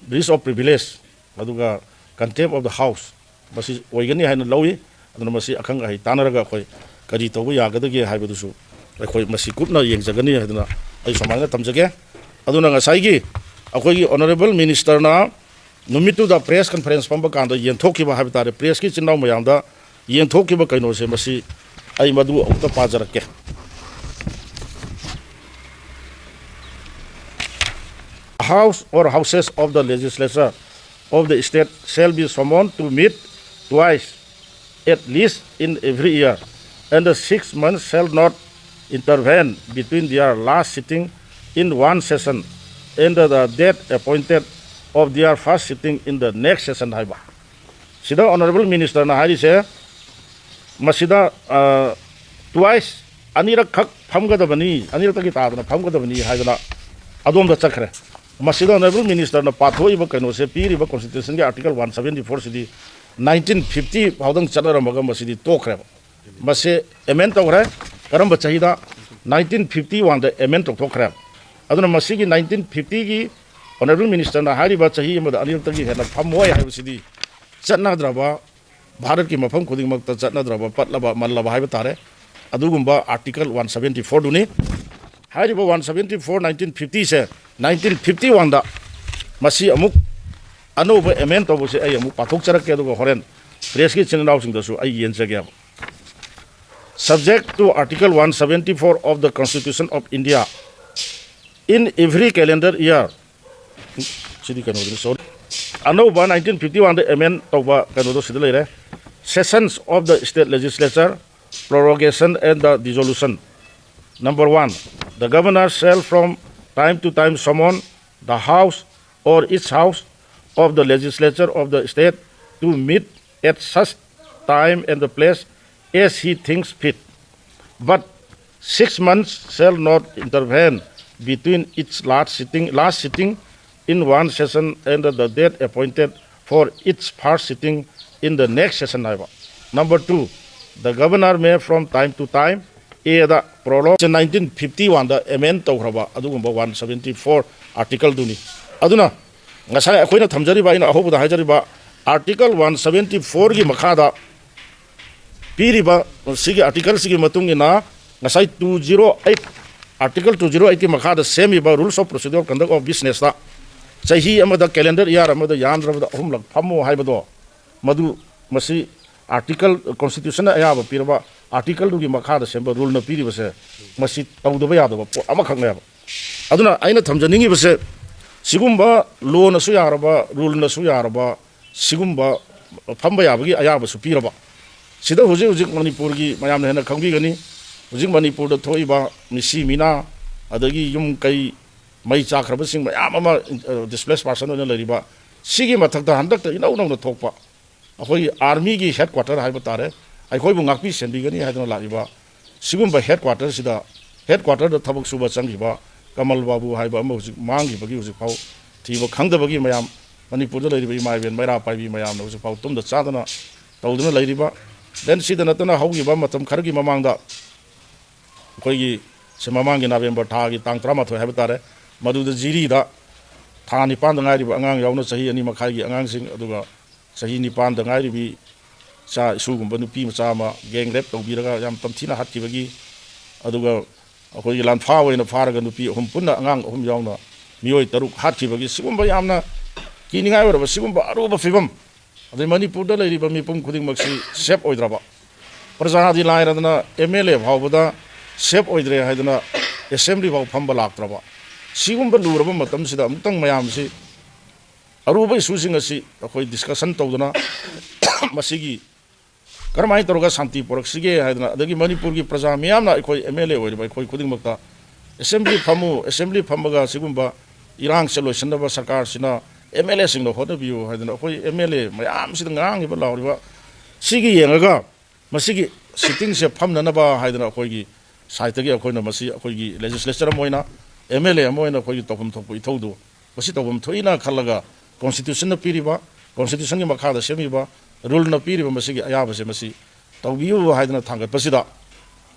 breach of privilege ꯑꯗꯨꯒ contempt of the House ꯃꯁꯤ ꯑꯣꯏꯒꯅꯤ ꯍꯥꯏꯅ ꯂꯧꯏ꯫ ꯑꯗꯨꯅ ꯃꯁꯤ ꯑꯈꯪ ꯑꯍꯩ ꯇꯥꯟꯅꯔꯒ ꯑꯩꯈꯣꯏ ꯀꯔꯤ ꯇꯧꯕ ꯌꯥꯒꯗꯒꯦ ꯍꯥꯏꯕꯗꯨꯁꯨ ꯑꯩꯈꯣꯏ ꯃꯁꯤ ꯀꯨꯞꯅ ꯌꯦꯡꯖꯒꯅꯤ ꯍꯥꯏꯗꯨꯅ ꯑꯩ ꯁꯨꯃꯥꯏꯅ ꯊꯝꯖꯒꯦ꯫ ꯑꯗꯨꯅ ꯉꯁꯥꯏꯒꯤ ꯑꯩꯈꯣꯏꯒꯤ Honourable Ministerꯅ ꯅꯨꯃꯤꯠꯇꯨꯗ press conference ꯐꯝꯕ ꯀꯥꯟꯗ ꯌꯦꯟꯊꯣꯛꯈꯤꯕ ꯍꯥꯏꯕ ꯇꯥꯔꯦ, pressꯀꯤ ꯏꯆꯤꯟ ꯏꯅꯥꯎ ꯃꯌꯥꯝꯗ ꯌꯦꯟꯊꯣꯛꯈꯤꯕ ꯀꯩꯅꯣꯁꯦ, ꯃꯁꯤ ꯑꯩ ꯃꯗꯨ ꯑꯃꯨꯛꯇ ꯄꯥꯖꯔꯛꯀꯦ꯫ House or houses of the legislature of the state shall be summoned to meet twice at least in every year, and the six months shall not intervene between their last sitting in one session and the date appointed of their first sitting in the next session ꯍꯥꯏꯕ꯫ ꯁꯤꯗ Honourable Ministerꯅ ꯍꯥꯏꯔꯤꯁꯦ, ꯃꯁꯤꯗ twice, ꯑꯅꯤꯔꯛꯈꯛ ꯐꯝꯒꯗꯕꯅꯤ, ꯑꯅꯤꯔꯛꯇꯒꯤ ꯇꯥꯗꯅ ꯐꯝꯒꯗꯕꯅꯤ ꯍꯥꯏꯗꯅ ꯑꯗꯣꯝꯗ ꯆꯠꯈ꯭ꯔꯦ꯫ ꯃꯁꯤꯗ Honourable Ministerꯅ ꯄꯥꯊꯣꯛꯏꯕ ꯀꯩꯅꯣꯁꯦ, ꯄꯤꯔꯤꯕ Constitutionꯒꯤ Article one seventy four ꯁꯤꯗꯤ nineteen fifty ꯐꯥꯎꯗꯪ ꯆꯠꯅꯔꯝꯃꯒ ꯃꯁꯤꯗꯤ ꯇꯣꯛꯈ꯭ꯔꯦꯕ꯫ ꯃꯁꯤ amend ꯇꯧꯈ꯭ꯔꯦ꯫ ꯀꯔꯝꯕ ꯆꯍꯤꯗ? Nineteen fifty oneꯗ amend ꯇꯧꯊꯣꯛꯈ꯭ꯔꯦ꯫ ꯑꯗꯨꯅ ꯃꯁꯤꯒꯤ nineteen fiftyꯒꯤ Honourable Ministerꯅ ꯍꯥꯏꯔꯤꯕ ꯆꯍꯤ ꯑꯃꯗ ꯑꯅꯤꯔꯛꯇꯒꯤ ꯍꯦꯟꯅ ꯐꯝꯃꯣꯏ ꯍꯥꯏꯕꯁꯤꯗꯤ ꯆꯠꯅꯗ꯭ꯔꯕ, ꯚꯥꯔꯠꯀꯤ ꯃꯐꯝ ꯈꯨꯗꯤꯡꯃꯛꯇ ꯆꯠꯅꯗ꯭ꯔꯕ, ꯄꯠꯂꯕ ꯃꯜꯂꯕ ꯍꯥꯏꯕ ꯇꯥꯔꯦ, ꯑꯗꯨꯒꯨꯝꯕ Article one seventy fourꯗꯨꯅꯤ꯫ ꯍꯥꯏꯔꯤꯕ one seventy four nineteen fiftyꯁꯦ, nineteen fifty oneꯗ ꯃꯁꯤ ꯑꯃꯨꯛ ꯑꯅꯧꯕ amend ꯇꯧꯕꯁꯦ ꯑꯩ ꯑꯃꯨꯛ ꯄꯥꯊꯣꯛꯆꯔꯛꯀꯦ, ꯑꯗꯨꯒ ꯍꯣꯔꯦꯟ pressꯀꯤ ꯏꯆꯤꯟ ꯏꯅꯥꯎꯁꯤꯡꯗꯁꯨ ꯑꯩ ꯌꯦꯟꯖꯒꯦꯕ꯫ Subject to Article one seventy four of the Constitution of India, in every calendar year, CD ꯀꯩꯅꯣꯗꯨꯅꯤ, sorry, ꯑꯅꯧꯕ nineteen fifty oneꯗ amend ꯇꯧꯕ ꯀꯩꯅꯣꯗꯣ ꯁꯤꯗ ꯂꯩꯔꯦ, sessions of the state legislature, prorogation and the dissolution, Number one, the governor shall from time to time summon the house or its house of the legislature of the state to meet at such time and the place as he thinks fit. But six months shall not intervene between its last sitting, last sitting in one session and the date appointed for its first sitting in the next session ꯍꯥꯏꯕ꯫ Number two, the governor may from time to time, aid prolong nineteen fifty one the amend ꯇꯧꯈ꯭ꯔꯕ ꯑꯗꯨꯒꯨꯝꯕ one seventy four article ꯗꯨꯅꯤ꯫ ꯑꯗꯨꯅ ꯉꯁꯥꯏ ꯑꯩꯈꯣꯏꯅ ꯊꯝꯖꯔꯤꯕ, ꯑꯩꯅ ꯑꯍꯧꯕꯗ ꯍꯥꯏꯖꯔꯤꯕ article one seventy four ꯒꯤ ꯃꯈꯥꯗ ꯄꯤꯔꯤꯕ ꯁꯤꯒꯤ article ꯁꯤꯒꯤ ꯃꯇꯨꯡ ꯏꯟꯅ ꯉꯁꯥꯏ two zero eight, article two zero eight ꯀꯤ ꯃꯈꯥꯗ ꯁꯦꯝꯃꯤꯕ rules of procedure conduct of business ꯇ ꯆꯍꯤ ꯑꯃꯗ calendar year ꯑꯃꯗ ꯌꯥꯝꯗ꯭ꯔꯕꯗ ꯑꯍꯨꯝꯂꯛ ꯐꯝꯃꯣ ꯍꯥꯏꯕꯗꯣ, ꯃꯗꯨ ꯃꯁꯤ article, constitution ꯅ ꯑꯌꯥꯕ ꯄꯤꯔꯕ article ꯗꯨꯒꯤ ꯃꯈꯥꯗ ꯁꯦꯝꯕ rule ꯅ ꯄꯤꯔꯤꯕꯁꯦ ꯃꯁꯤ ꯇꯧꯗꯕ ꯌꯥꯗꯕ ꯄꯣꯠ ꯑꯃꯈꯛꯅꯦꯕ꯫ ꯑꯗꯨꯅ ꯑꯩꯅ ꯊꯝꯖꯅꯤꯡꯉꯤꯕꯁꯦ, ꯁꯤꯒꯨꯝꯕ law ꯅꯁꯨ ꯌꯥꯔꯕ, rule ꯅꯁꯨ ꯌꯥꯔꯕ, ꯁꯤꯒꯨꯝꯕ ꯐꯝꯕ ꯌꯥꯕꯒꯤ ꯑꯌꯥꯕꯁꯨ ꯄꯤꯔꯕ꯫ ꯁꯤꯗ ꯍꯧꯖꯤꯛ ꯍꯧꯖꯤꯛ ꯃꯅꯤꯄꯨꯔꯒꯤ ꯃꯌꯥꯝꯅ ꯍꯦꯟꯅ ꯈꯪꯕꯤꯒꯅꯤ, ꯍꯧꯖꯤꯛ ꯃꯅꯤꯄꯨꯔꯗ ꯊꯣꯛꯏꯕ ꯃꯤꯁꯤ ꯃꯤꯅꯥ, ꯑꯗꯒꯤ ꯌꯨꯝ ꯀꯩ ꯃꯩ ꯆꯥꯛꯈ꯭ꯔꯕꯁꯤꯡ ꯃꯌꯥꯝ ꯑꯃ, displaced person ꯑꯣꯏꯅ ꯂꯩꯔꯤꯕ, ꯁꯤꯒꯤ ꯃꯊꯛꯇ ꯍꯟꯗꯛꯇ ꯏꯅꯧ ꯅꯧꯅ ꯊꯣꯛꯄ ꯑꯩꯈꯣꯏꯒꯤ army ꯒꯤ headquarter ꯍꯥꯏꯕ ꯇꯥꯔꯦ, ꯑꯩꯈꯣꯏꯕꯨ ꯉꯥꯛꯄꯤ ꯁꯦꯟꯕꯤꯒꯅꯤ ꯍꯥꯏꯗꯨꯅ ꯂꯥꯛꯂꯤꯕ ꯁꯤꯒꯨꯝꯕ headquarter ꯁꯤꯗ, headquarter ꯗ ꯊꯕꯛ ꯁꯨꯕ ꯆꯪꯈꯤꯕ ꯀꯃꯜ ꯕꯥꯕꯨ ꯍꯥꯏꯕ ꯑꯃ ꯍꯧꯖꯤꯛ ꯃꯥꯡꯈꯤꯕꯒꯤ ꯍꯧꯖꯤꯛꯐꯥꯎ ꯊꯤꯕ ꯈꯪꯗꯕꯒꯤ ꯃꯌꯥꯝ, ꯃꯅꯤꯄꯨꯔꯗ ꯂꯩꯔꯤꯕ ꯏꯃꯥ ꯏꯕꯦꯟ ꯃꯩꯔꯥ ꯄꯥꯏꯕꯤ ꯃꯌꯥꯝꯅ ꯍꯧꯖꯤꯛꯐꯥꯎ ꯇꯨꯝꯗ ꯆꯥꯗꯅ ꯇꯧꯗꯨꯅ ꯂꯩꯔꯤꯕ꯫ Then ꯁꯤꯗ ꯅꯠꯇꯅ ꯍꯧꯈꯤꯕ ꯃꯇꯝ ꯈꯔꯒꯤ ꯃꯃꯥꯡꯗ ꯑꯩꯈꯣꯏꯒꯤ ꯁꯤ ꯃꯃꯥꯡꯒꯤ November ꯊꯥꯒꯤ ꯇꯥꯡ ꯇꯔꯥꯃꯥꯊꯣꯏ ꯍꯥꯏꯕ ꯇꯥꯔꯦ, ꯃꯗꯨꯗ ꯖꯤꯔꯤꯗ ꯊꯥ ꯅꯤꯄꯥꯟꯗ ꯉꯥꯏꯔꯤꯕ ꯑꯉꯥꯡ ꯌꯥꯎꯅ ꯆꯍꯤ ꯑꯅꯤ ꯃꯈꯥꯏꯒꯤ ꯑꯉꯥꯡꯁꯤꯡ, ꯑꯗꯨꯒ ꯆꯍꯤ ꯅꯤꯄꯥꯟꯗ ꯉꯥꯏꯔꯤꯕꯤ ꯏꯆꯥ ꯏꯁꯨꯒꯨꯝꯕ ꯅꯨꯄꯤ ꯃꯆꯥ ꯑꯃ gang rape ꯇꯧꯕꯤꯔꯒ ꯌꯥꯝ ꯇꯝꯊꯤꯅ ꯍꯥꯠꯈꯤꯕꯒꯤ, ꯑꯗꯨꯒ ꯑꯩꯈꯣꯏꯒꯤ ꯂꯥꯟꯐꯥ ꯑꯣꯏꯅ ꯐꯥꯔꯒ ꯅꯨꯄꯤ ꯑꯍꯨꯝ ꯄꯨꯟꯅ, ꯑꯉꯥꯡ ꯑꯍꯨꯝ ꯌꯥꯎꯅ ꯃꯤꯑꯣꯏ ꯇꯔꯨꯛ ꯍꯥꯠꯈꯤꯕꯒꯤ ꯁꯤꯒꯨꯝꯕ ꯌꯥꯝꯅ ꯀꯤꯅꯤꯡꯉꯥꯏ ꯑꯣꯏꯔꯕ ꯁꯤꯒꯨꯝꯕ ꯑꯔꯨꯕ ꯐꯤꯕꯝ, ꯑꯗꯩ ꯃꯅꯤꯄꯨꯔꯗ ꯂꯩꯔꯤꯕ ꯃꯤꯄꯨꯝ ꯈꯨꯗꯤꯡꯃꯛꯁꯤ safe ꯑꯣꯏꯗ꯭ꯔꯕ, ꯄ꯭ꯔꯖꯥꯗꯤ ꯂꯥꯏꯔꯗꯅ MLA ꯐꯥꯎꯕꯗ safe ꯑꯣꯏꯗ꯭ꯔꯦ ꯍꯥꯏꯗꯅ assembly ꯐꯥꯎ ꯐꯝꯕ ꯂꯥꯛꯇ꯭ꯔꯕ, ꯁꯤꯒꯨꯝꯕ ꯂꯨꯔꯕ ꯃꯇꯝꯁꯤꯗ ꯑꯃꯨꯛꯇꯪ ꯃꯌꯥꯝꯁꯤ, ꯑꯔꯨꯕ issue ꯁꯤꯡ ꯑꯁꯤ ꯑꯩꯈꯣꯏ discussion ꯇꯧꯗꯨꯅ ꯃꯁꯤꯒꯤ ꯀꯔꯝꯍꯥꯏꯅ ꯇꯧꯔꯒ ꯁꯥꯟꯇꯤ ꯄꯨꯔꯛꯁꯤꯒꯦ ꯍꯥꯏꯗꯅ, ꯑꯗꯒꯤ ꯃꯅꯤꯄꯨꯔꯒꯤ ꯄ꯭ꯔꯖꯥ ꯃꯤꯌꯥꯝꯅ, ꯑꯩꯈꯣꯏ ꯑꯦꯝ ꯑꯦꯜ ꯑꯦ ꯑꯣꯏꯔꯤꯕ ꯑꯩꯈꯣꯏ ꯈꯨꯗꯤꯡꯃꯛꯇ, ꯑꯦꯁꯦꯝꯕ꯭ꯂꯤ ꯐꯝꯃꯨ, ꯑꯦꯁꯦꯝꯕ꯭ꯂꯤ ꯐꯝꯃꯒ ꯁꯤꯒꯨꯝꯕ ꯏꯔꯥꯡꯁꯦ ꯂꯣꯏꯁꯤꯟꯅꯕ ꯁꯔꯀꯥꯔꯁꯤꯅ, ꯑꯦꯝ ꯑꯦꯜ ꯑꯦꯁꯤꯡꯅ ꯍꯣꯠꯅꯕꯤꯌꯨ ꯍꯥꯏꯗꯅ, ꯑꯩꯈꯣꯏ ꯑꯦꯝ ꯑꯦꯜ ꯑꯦ ꯃꯌꯥꯝꯁꯤꯗ ꯉꯥꯡꯉꯤꯕ ꯂꯥꯎꯔꯤꯕ, ꯁꯤꯒꯤ ꯌꯦꯡꯉꯒ ꯃꯁꯤꯒꯤ ꯁꯤꯇꯤꯡꯁꯦ ꯐꯝꯅꯅꯕ ꯍꯥꯏꯗꯅ ꯑꯩꯈꯣꯏꯒꯤ ꯁꯥꯏꯠꯇꯒꯤ ꯑꯩꯈꯣꯏꯅ ꯃꯁꯤ ꯑꯩꯈꯣꯏꯒꯤ ꯂꯦꯖꯤꯁꯂꯦꯆꯔ ꯑꯃ ꯑꯣꯏꯅ, ꯑꯦꯝ ꯑꯦꯜ ꯑꯦ ꯑꯃ ꯑꯣꯏꯅ ꯑꯩꯈꯣꯏꯒꯤ ꯇꯧꯐꯝ ꯊꯣꯛꯄ ꯏꯊꯧꯗꯨ ꯃꯁꯤ ꯇꯧꯐꯝ ꯊꯣꯛꯏꯅ ꯈꯜꯂꯒ, ꯀꯣꯟꯁꯇꯤꯇ꯭ꯌꯨꯁꯟꯅ ꯄꯤꯔꯤꯕ, ꯀꯣꯟꯁꯇꯤꯇ꯭ꯌꯨꯁꯟꯒꯤ ꯃꯈꯥꯗ ꯁꯦꯝꯃꯤꯕ, ꯔꯨꯜꯅ ꯄꯤꯔꯤꯕ ꯃꯁꯤꯒꯤ ꯑꯌꯥꯕꯁꯦ ꯃꯁꯤ ꯇꯧꯕꯤꯌꯨ ꯍꯥꯏꯗꯅ ꯊꯥꯡꯒꯠꯄꯁꯤꯗ,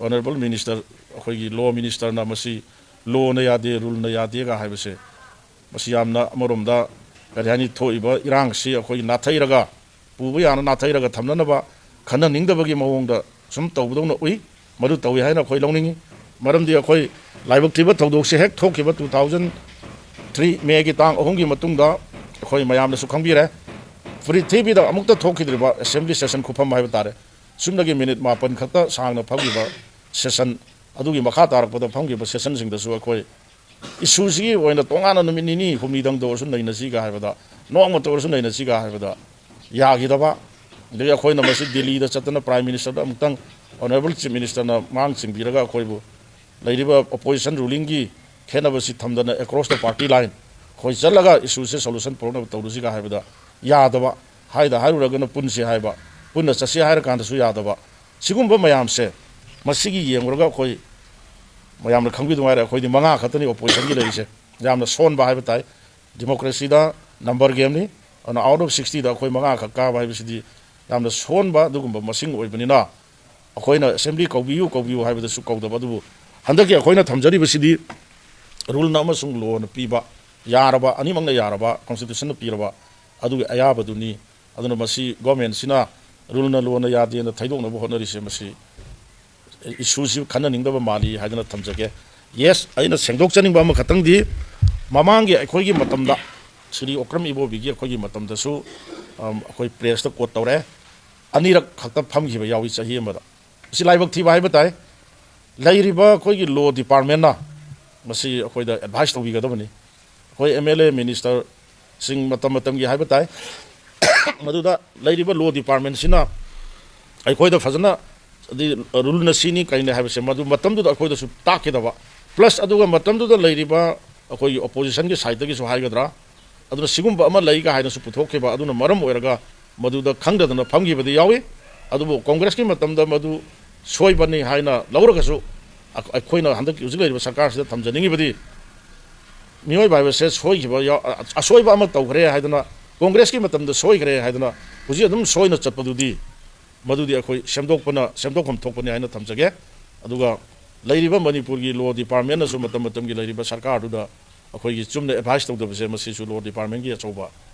ꯑꯣꯅꯔꯦꯕꯜ ꯃꯤꯅꯤꯁꯇꯔ, ꯑꯩꯈꯣꯏꯒꯤ ꯂꯣ ꯃꯤꯅꯤꯁꯇꯔꯅ ꯃꯁꯤ ꯂꯣꯅ ꯌꯥꯗꯦ, ꯔꯨꯜꯅ ꯌꯥꯗꯦꯒ ꯍꯥꯏꯕꯁꯦ, ꯃꯁꯤ ꯌꯥꯝꯅ ꯑꯃꯔꯣꯝꯗ ꯀꯔꯤ ꯍꯥꯏꯅꯤ, ꯊꯣꯛꯏꯕ ꯏꯔꯥꯡꯁꯤ ꯑꯩꯈꯣꯏ ꯅꯥꯊꯩꯔꯒ, ꯄꯨꯕ ꯌꯥꯅ ꯅꯥꯊꯩꯔꯒ ꯊꯝꯅꯅꯕ ꯈꯟꯅꯅꯤꯡꯗꯕꯒꯤ ꯃꯑꯣꯡꯗ ꯁꯨꯝ ꯇꯧꯕꯗꯧꯅ ꯎꯏ꯫ ꯃꯗꯨ ꯇꯧꯏ ꯍꯥꯏꯅ ꯑꯩꯈꯣꯏ ꯂꯧꯅꯤꯡꯏ꯫ ꯃꯔꯝꯗꯤ ꯑꯩꯈꯣꯏ ꯂꯥꯏꯕꯛ ꯊꯤꯕ ꯊꯧꯗꯣꯛꯁꯦ ꯍꯦꯛ ꯊꯣꯛꯈꯤꯕ two thousand three ꯃꯦꯒꯤ ꯇꯥꯡ ꯑꯍꯨꯝꯒꯤ ꯃꯇꯨꯡꯗ ꯑꯩꯈꯣꯏ ꯃꯌꯥꯝꯅꯁꯨ ꯈꯪꯕꯤꯔꯦ, ꯄ꯭ꯔꯤꯊꯤꯕꯤꯗ ꯑꯃꯨꯛꯇ ꯊꯣꯛꯈꯤꯗ꯭ꯔꯤꯕ ꯑꯦꯁꯦꯝꯕ꯭ꯂꯤ ꯁꯦꯁꯟ ꯈꯨꯐꯝ ꯍꯥꯏꯕ ꯇꯥꯔꯦ꯫ ꯁꯨꯞꯅꯒꯤ ꯃꯤꯅꯤꯠ ꯃꯥꯄꯟ ꯈꯛꯇ ꯁꯥꯡꯅ ꯐꯝꯈꯤꯕ ꯁꯦꯁꯟ ꯑꯗꯨꯒꯤ ꯃꯈꯥ ꯇꯥꯔꯛꯄꯗ ꯐꯝꯈꯤꯕ ꯁꯦꯁꯟꯁꯤꯡꯗꯁꯨ ꯑꯩꯈꯣꯏ ꯏꯁꯨꯁꯤꯒꯤ ꯑꯣꯏꯅ ꯇꯣꯉꯥꯟꯅ ꯅꯨꯃꯤꯠ ꯅꯤꯅꯤ ꯍꯨꯝꯅꯤꯗꯪꯗ ꯑꯣꯏꯔꯁꯨ ꯅꯩꯅꯁꯤꯒ ꯍꯥꯏꯕꯗ, ꯅꯣꯡꯃꯇ ꯑꯣꯏꯔꯁꯨ ꯅꯩꯅꯁꯤꯒ ꯍꯥꯏꯕꯗ ꯌꯥꯈꯤꯗꯕ꯫ ꯑꯗꯒꯤ ꯑꯩꯈꯣꯏꯅ ꯃꯁꯤ ꯗꯤꯜꯂꯤꯗ ꯆꯠꯇꯅ ꯄ꯭ꯔꯥꯏꯝ ꯃꯤꯅꯤꯁꯇꯔꯗ ꯑꯃꯨꯛꯇꯪ ꯑꯣꯅꯔꯦꯕꯜ ꯆꯤꯐ ꯃꯤꯅꯤꯁꯇꯔꯅ ꯃꯥꯡ ꯆꯤꯡꯕꯤꯔꯒ ꯑꯩꯈꯣꯏꯕꯨ ꯂꯩꯔꯤꯕ ꯑꯣꯄꯣꯖꯤꯁꯟ ꯔꯨꯂꯤꯡꯒꯤ ꯈꯦꯠꯅꯕꯁꯤ ꯊꯝꯗꯅ across the party line ꯑꯩꯈꯣꯏ ꯆꯠꯂꯒ ꯏꯁꯨꯁꯦ ꯁꯣꯂꯨꯁꯟ ꯄꯨꯔꯛꯅꯕ ꯇꯧꯔꯨꯁꯤꯒ ꯍꯥꯏꯕꯗ ꯌꯥꯗꯕ, ꯍꯥꯏꯗ ꯍꯥꯏꯔꯨꯔꯒꯅ ꯄꯨꯟꯁꯤ ꯍꯥꯏꯕ, ꯄꯨꯟꯅ ꯆꯠꯁꯤ ꯍꯥꯏꯔ ꯀꯥꯟꯗꯁꯨ ꯌꯥꯗꯕ꯫ ꯁꯤꯒꯨꯝꯕ ꯃꯌꯥꯝꯁꯦ ꯃꯁꯤꯒꯤ ꯌꯦꯡꯂꯨꯔꯒ ꯑꯩꯈꯣꯏ ꯃꯌꯥꯝꯅ ꯈꯪꯕꯤꯗꯨ ꯉꯥꯏꯔꯦ, ꯑꯩꯈꯣꯏꯗꯤ ꯃꯉꯥ ꯈꯛꯇꯅꯤ ꯑꯣꯄꯣꯖꯤꯁꯟꯒꯤ ꯂꯩꯔꯤꯁꯦ꯫ ꯌꯥꯝꯅ ꯁꯣꯟꯕ ꯍꯥꯏꯕ ꯇꯥꯏ꯫ ꯗꯤꯃꯣꯀ꯭ꯔꯦꯁꯤꯗ ꯅꯝꯕꯔ ꯒꯦꯝꯅꯤ꯫ ꯑꯗꯨꯅ out of sixtyꯗ ꯑꯩꯈꯣꯏ ꯃꯉꯥ ꯈꯛ ꯀꯥꯕ ꯍꯥꯏꯕꯁꯤꯗꯤ ꯌꯥꯝꯅ ꯁꯣꯟꯕ ꯑꯗꯨꯒꯨꯝꯕ ꯃꯁꯤꯡ ꯑꯣꯏꯕꯅꯤꯅ, ꯑꯩꯈꯣꯏꯅ ꯑꯦꯁꯦꯝꯕ꯭ꯂꯤ ꯀꯧꯕꯤꯌꯨ ꯀꯧꯕꯤꯌꯨ ꯍꯥꯏꯕꯗꯁꯨ ꯀꯧꯗꯕ꯫ ꯑꯗꯨꯕꯨ ꯍꯟꯗꯛꯀꯤ ꯑꯩꯈꯣꯏꯅ ꯊꯝꯖꯔꯤꯕꯁꯤꯗꯤ ꯔꯨꯜꯅ ꯑꯃꯁꯨꯡ ꯂꯣꯅ ꯄꯤꯕ, ꯌꯥꯔꯕ, ꯑꯅꯤꯃꯛꯅ ꯌꯥꯔꯕ, ꯀꯣꯟꯁꯇꯤꯇ꯭ꯌꯨꯁꯟꯅ ꯄꯤꯔꯕ ꯑꯗꯨꯒꯤ ꯑꯌꯥꯕꯗꯨꯅꯤ꯫ ꯑꯗꯨꯅ ꯃꯁꯤ ꯒꯣꯔꯃꯦꯟꯁꯤꯅ ꯔꯨꯜꯅ ꯂꯣꯅ ꯌꯥꯗꯦꯅ ꯊꯩꯗꯣꯛꯅꯕ ꯍꯣꯠꯅꯔꯤꯁꯦ, ꯃꯁꯤ ꯏꯁꯨꯁꯤ ꯈꯟꯅꯅꯤꯡꯗꯕ ꯃꯥꯜꯂꯤ ꯍꯥꯏꯗꯅ ꯊꯝꯖꯒꯦ꯫ ꯌꯦꯁ, ꯑꯩꯅ ꯁꯦꯡꯗꯣꯛꯆꯅꯤꯡꯕ ꯑꯃꯈꯛꯇꯪꯗꯤ, ꯃꯃꯥꯡꯒꯤ ꯑꯩꯈꯣꯏꯒꯤ ꯃꯇꯝꯗ ꯁ꯭ꯔꯤ ꯑꯣꯀ꯭ꯔꯝ ꯏꯕꯣꯕꯤꯒꯤ ꯑꯩꯈꯣꯏꯒꯤ ꯃꯇꯝꯗꯁꯨ, ꯑꯝ, ꯑꯩꯈꯣꯏ ꯄ꯭ꯔꯦꯁꯇ ꯀꯣꯠ ꯇꯧꯔꯦ, ꯑꯅꯤꯔꯛ ꯈꯛꯇ ꯐꯝꯈꯤꯕ ꯌꯥꯎꯏ ꯆꯍꯤ ꯑꯃꯗ꯫ ꯃꯁꯤ ꯂꯥꯏꯕꯛ ꯊꯤꯕ ꯍꯥꯏꯕ ꯇꯥꯏ꯫ ꯂꯩꯔꯤꯕ ꯑꯩꯈꯣꯏꯒꯤ ꯂꯣ ꯗꯤꯄꯥꯔꯠꯃꯦꯟꯅ ꯃꯁꯤ ꯑꯩꯈꯣꯏꯗ ꯑꯦꯗꯚꯥꯏꯁ ꯇꯧꯕꯤꯒꯗꯕꯅꯤ꯫ ꯑꯩꯈꯣꯏ ꯑꯦꯝ ꯑꯦꯜ ꯑꯦ ꯃꯤꯅꯤꯁꯇꯔꯁꯤꯡ ꯃꯇꯝ ꯃꯇꯝꯒꯤ ꯍꯥꯏꯕ ꯇꯥꯏ, ꯃꯗꯨꯗ ꯂꯩꯔꯤꯕ ꯂꯣ ꯗꯤꯄꯥꯔꯠꯃꯦꯟꯁꯤꯅ ꯑꯩꯈꯣꯏꯗ ꯐꯖꯅ ꯑꯗꯤ ꯔꯨꯜꯅ ꯁꯤꯅꯤ ꯀꯩꯅꯤ ꯍꯥꯏꯕꯁꯦ ꯃꯗꯨ ꯃꯇꯝꯗꯨꯗ ꯑꯩꯈꯣꯏꯗꯁꯨ ꯇꯥꯛꯈꯤꯗꯕ, ꯄ꯭ꯂꯁ ꯑꯗꯨꯒ ꯃꯇꯝꯗꯨꯗ ꯂꯩꯔꯤꯕ ꯑꯩꯈꯣꯏꯒꯤ ꯑꯣꯄꯣꯖꯤꯁꯟꯒꯤ ꯁꯥꯏꯠꯇꯒꯤꯁꯨ ꯍꯥꯏꯒꯗ꯭ꯔꯥ, ꯑꯗꯨꯅ ꯁꯤꯒꯨꯝꯕ ꯑꯃ ꯂꯩꯒ ꯍꯥꯏꯅꯁꯨ ꯄꯨꯊꯣꯛꯈꯤꯕ, ꯑꯗꯨꯅ ꯃꯔꯝ ꯑꯣꯏꯔꯒ ꯃꯗꯨꯗ ꯈꯪꯗꯗꯅ ꯐꯝꯈꯤꯕꯗꯤ ꯌꯥꯎꯏ꯫ ꯑꯗꯨꯕꯨ ꯀꯣꯡꯒ꯭ꯔꯦꯁꯀꯤ ꯃꯇꯝꯗ ꯃꯗꯨ ꯁꯣꯏꯕꯅꯤ ꯍꯥꯏꯅ ꯂꯧꯔꯒꯁꯨ, ꯑꯩꯈꯣꯏꯅ ꯍꯟꯗꯛꯀꯤ ꯍꯧꯖꯤꯛ ꯂꯩꯔꯤꯕ ꯁꯔꯀꯥꯔꯁꯤꯗ ꯊꯝꯖꯅꯤꯡꯉꯤꯕꯗꯤ, ꯃꯤꯑꯣꯏꯕ ꯍꯥꯏꯕꯁꯦ ꯁꯣꯏꯈꯤꯕ ꯌꯥꯎ-, ꯑꯁꯣꯏꯕ ꯑꯃ ꯇꯧꯈ꯭ꯔꯦ ꯍꯥꯏꯗꯅ, ꯀꯣꯡꯒ꯭ꯔꯦꯁꯀꯤ ꯃꯇꯝꯗ ꯁꯣꯏꯈ꯭ꯔꯦ ꯍꯥꯏꯗꯅ ꯍꯧꯖꯤꯛ ꯑꯗꯨꯝ ꯁꯣꯏꯅ ꯆꯠꯄꯗꯨꯗꯤ, ꯃꯗꯨꯗꯤ ꯑꯩꯈꯣꯏ ꯁꯦꯝꯗꯣꯛꯄꯅ, ꯁꯦꯝꯗꯣꯛꯐꯝ ꯊꯣꯛꯄꯅꯤ ꯍꯥꯏꯅ ꯊꯝꯖꯒꯦ꯫ ꯑꯗꯨꯒ ꯂꯩꯔꯤꯕ ꯃꯅꯤꯄꯨꯔꯒꯤ ꯂꯣ ꯗꯤꯄꯥꯔꯠꯃꯦꯟꯅꯁꯨ ꯃꯇꯝ ꯃꯇꯝꯒꯤ ꯂꯩꯔꯤꯕ ꯁꯔꯀꯥꯔꯗꯨꯗ ꯑꯩꯈꯣꯏꯒꯤ ꯆꯨꯝꯅ ꯑꯦꯗꯚꯥꯏꯁ ꯇꯧꯗꯕꯁꯦ, ꯃꯁꯤꯁꯨ ꯂꯣ ꯗꯤꯄꯥꯔꯠꯃꯦꯟꯒꯤ ꯑꯆꯧꯕ